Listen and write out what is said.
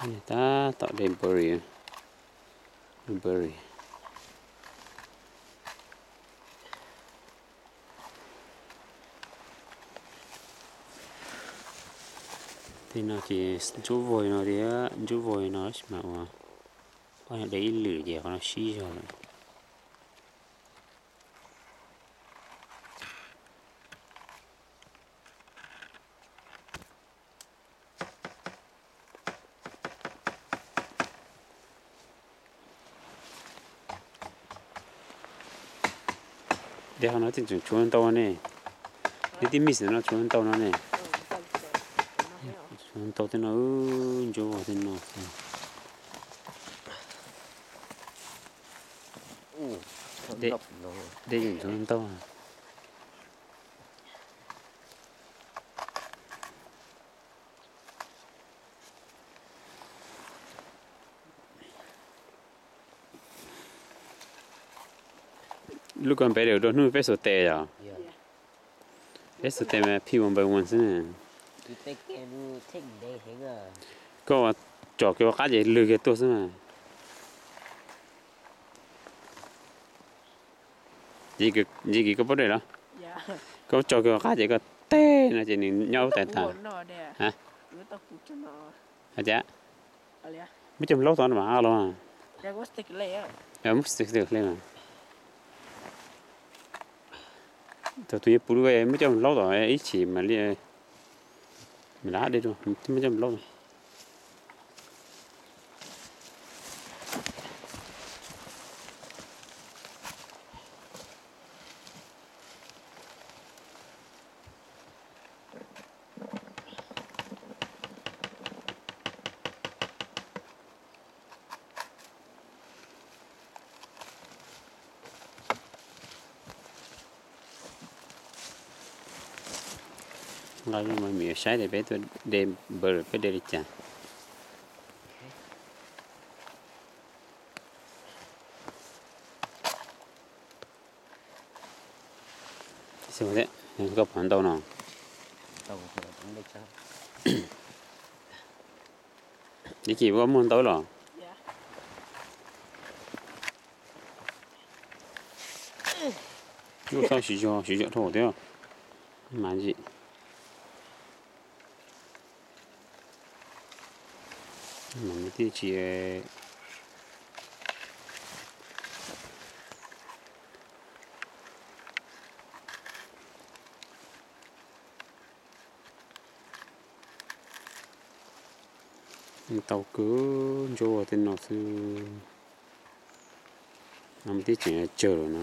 Tab tom de blueberry, blueberry. Tej no ces ntsuab vog no thiab, ntsuab vog no tab sis mas ua, ob yog de ib lwm ces qhov no sib zog lawm. De qhov no tseem tshuav ntau ne. Neb tib mix no tshuav ntau no ne. Tshuav ntau tej no, ntsuab vog tej no. De tseem tshuav ntau. Lub ko npe lawm rau hnub peb xuas tes yom? Peb xuas tes mas phi ua npe ua xwb. Koj tso kiag ua qab ces lwg kiag tuaj xwb mas. Ntsib kis koj paub dej los? Koj tso kiag ua qab ces koj teg no ces nws nyob tais tas. Hais tias muab coj mus laub tod mas los. Muab hle mas. Thaum tus yuav pum lub muab coj mus laub tom ib chim mas li, mas lab dej rau, muab coj mus laub. Nqa mas mim saib tias peb tuaj de npawg peb de li cas. Koj pom ntau no. Ib chim koj muag ntau los. Lub thauj siv zog siv zog dhau thiab. Mas ntsim, mas tib tsi. Tau kawg, ntsuab vog tej no xwb. Mas tib tseem tsawg lawm no.